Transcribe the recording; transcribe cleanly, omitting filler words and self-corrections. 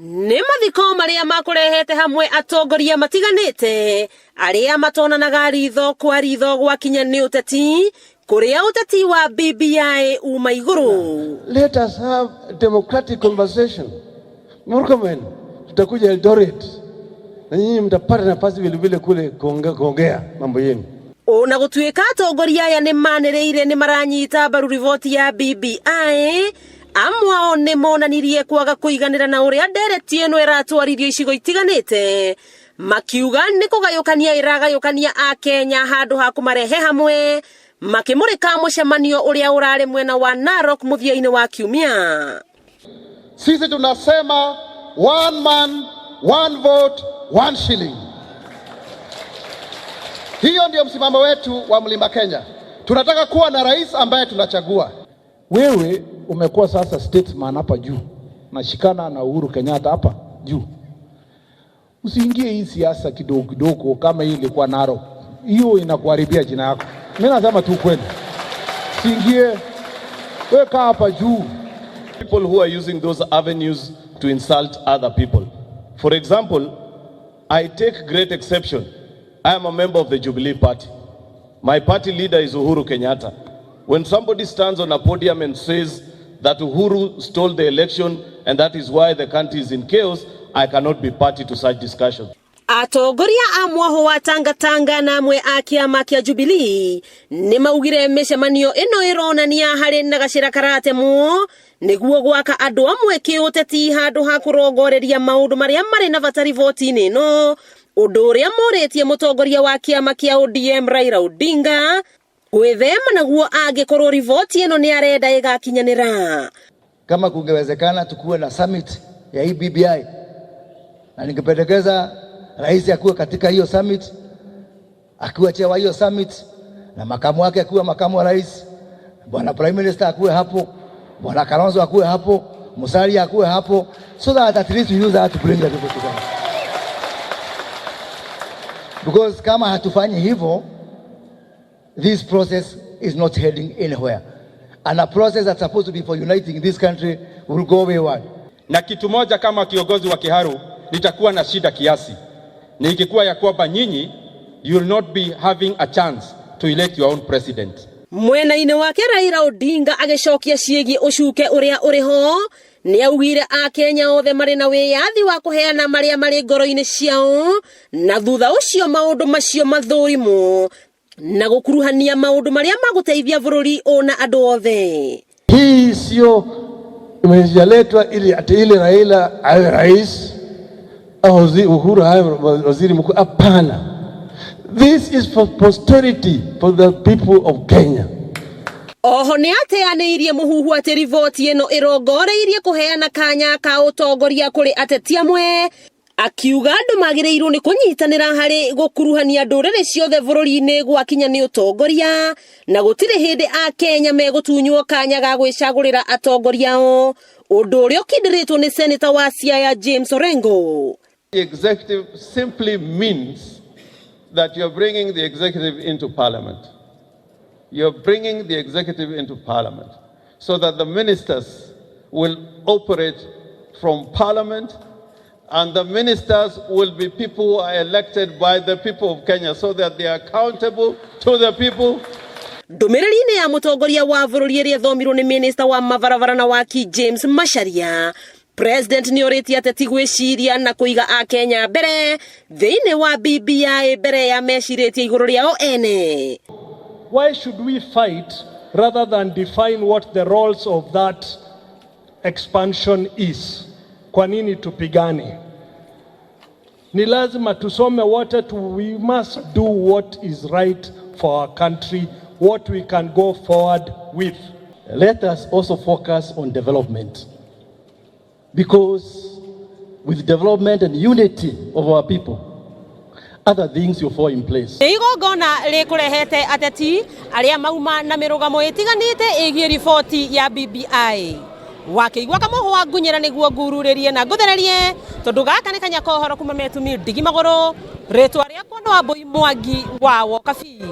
Nĩ mathiko marĩa makũrehete hamwe atongoria matiganĩte arĩa matonanaga ritho kwa ritho gwakinya nĩ ũteti kũrĩa ũteti wa BBI uma igũrũ. Let us have a democratic conversation. Murkomen, tutakuja Eldoret na nyinyi mtapata nafasi vile vile kule kuongea, kuongea mambo yenu. Ona gũtuĩka atongoria aya nĩ manĩrĩire nĩ maranyita mbaru riboti ya BBI, amwe ao nĩ monanirie kwaga kũiganĩra na ũrĩa ndereti ĩno ĩratwarithio icigo itiganĩte, makiuga nĩ kũgayũkania ĩragayũkania Akenya handũ ha kũmarehe hamwe, makĩmũrĩka mũcemanio ũrĩa ũrarĩ mwena wa Narok mũthia-inĩ wa kiumia. Sisi tunasema one man, one vote, one shilling. Hiyo ndio msimamo wetu wa Mlima Kenya. Tunataka kuwa na rais ambaye tunachagua. Wewe umekuwa sasa statesman hapa juu, nashikana na Uhuru Kenyatta hapa juu. Usiingie hii siasa kidogo kidogo kama hii ilikuwa Narok, hiyo inakuharibia jina yako. Mimi nasema tu kweli, usiingie, wewe kaa hapa juu. People who are using those avenues to insult other people. For example, I take great exception. I am a member of the Jubilee Party. My party leader is Uhuru Kenyatta. When somebody stands on a podium and says that Uhuru stole the election and that is why the country is in chaos, I cannot be party to such discussion. Atongoria a mwaho wa Tangatanga na amwe a kĩama kĩa Jubilee nĩ maugire mĩcemanio ĩno ĩronania harĩ na gacĩra karatemwo nĩguo gwaka andũ amwe kĩũteti handũ ha kũrongoreria maũndũ marĩa marĩ na bata riboti-inĩ ĩno, ũndũ ũrĩa morĩtie mũtongoria wa kĩama kĩa ODM Raila Odinga gwĩthema naguo angĩkorwo riboti ĩno nĩ arenda ĩgakinyanĩra. Kama kungewezekana tukuwe na summit ya hii BBI, na ningependekeza rais akuwe katika hiyo summit, akiwa chair wa hiyo summit, na makamu wake akiwa makamu wa rais, bwana prime minister akuwe hapo, bwana Kalonzo akuwe hapo, Musalia akuwe hapo, so that at least we use that to bring the people together. Because kama hatufanyi hivyo, this process is not heading anywhere. And a process that's supposed to be for uniting this country will go wayward. Na kitu moja kama kiongozi wa Kiharu nitakuwa na shida kiasi, ni ikikuwa ya kwamba nyinyi you will not be having a chance to elect your own president. Mwena-inĩ wake Raila Odinga agĩcokia ciĩgiĩ ũcuke ũrĩa ũrĩ ho, nĩ augire Akenya othe marĩ na wĩyathi wa kũheana marĩa marĩ ngoro-inĩ ciao, na thutha ũcio maũndũ macio mathũrimwo na gũkuruhania maũndũ marĩa magũteithia bũrũri ũna andũ othe. Hii sio imeletwa ili ati ile Raila awe rais au Uhuru awe waziri mkuu. Hapana, this is for posterity, for the people of Kenya. Oho nĩ ateanĩirie mũhuhu atĩ riboti ĩno ĩrongoreirie kũheana kanya ka ũtongoria kũrĩ ateti amwe, akiuga andũ magĩrĩirwo nĩ kũnyitanĩra harĩ gũkuruhania ndũrĩrĩ ciothe bũrũri-inĩ gwakinya nĩ ũtongoria, na gũtirĩ hĩndĩ Akenya megũtunywo kanya ga gwĩcagũrĩra atongoria ao, ũndũ ũrĩa ũkindĩrĩtwo nĩ seneta wa Siaya James Orengo. The executive simply means that you're bringing the executive into parliament. You're bringing the executive into parliament so that the ministers will operate from parliament, and the ministers will be people who are elected by the people of Kenya so that they are accountable to the people. Ndũmĩrĩri-inĩ ya mũtongoria wa bũrũri ĩrĩa ĩthomirwo nĩ minista wa mabarabara na waki James Macharia, president nĩ orĩtie ateti gwĩciria na kũiga Akenya mbere thĩinĩ wa BBI mbere ya mecirĩtie igũrũ rĩao ene. Why should we fight rather than define what the roles of that expansion is? Kwa nini tupigane? Ni lazima tusome wote tu, we must do what is right for our country, what we can go forward with. Let us also focus on development, because with development and unity of our people, other things will fall in place. Nĩ igongona rĩkũrehete ateti arĩa mauma na mĩrũgamo ĩtiganĩte ĩgiĩ riboti ya BBI. Wakĩigua kamũhũ wa ngunyĩra nĩguo ngururĩrie na ngũthererie, tondũ gaka nĩ kanya ka ũhoro kuma metumi ndigi magũrũ. Rĩtwa rĩakwa no Wambui Mwangi wa Wokabi.